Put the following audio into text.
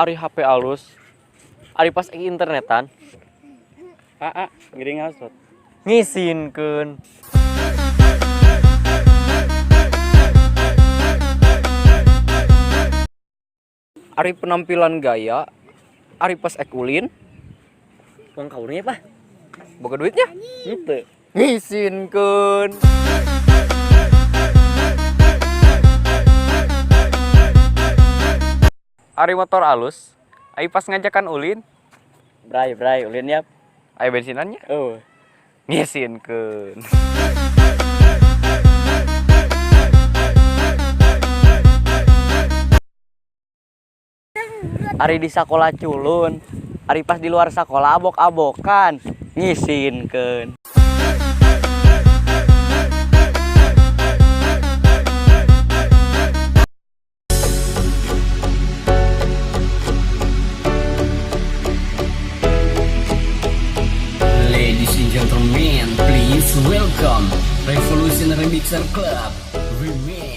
Ari HP alus, ari pas internetan. Aa, ngiring ngasot. Ngisinkeun. Ari penampilan gaya, ari pas ek ulin. Uang kaurnya pak? Boga duitnya. Henteu. Ngisinkeun. Ari motor alus, ari pas ngajakan ulin. Bray, bray, ulin ya. Aya bensinannya. Oh. Ngisinkeun. Ari di sakola culun, ari pas di luar sakola abok-abokan, ngisinkeun. Ladies and gentlemen, please welcome Revolution Remixer Club Remix.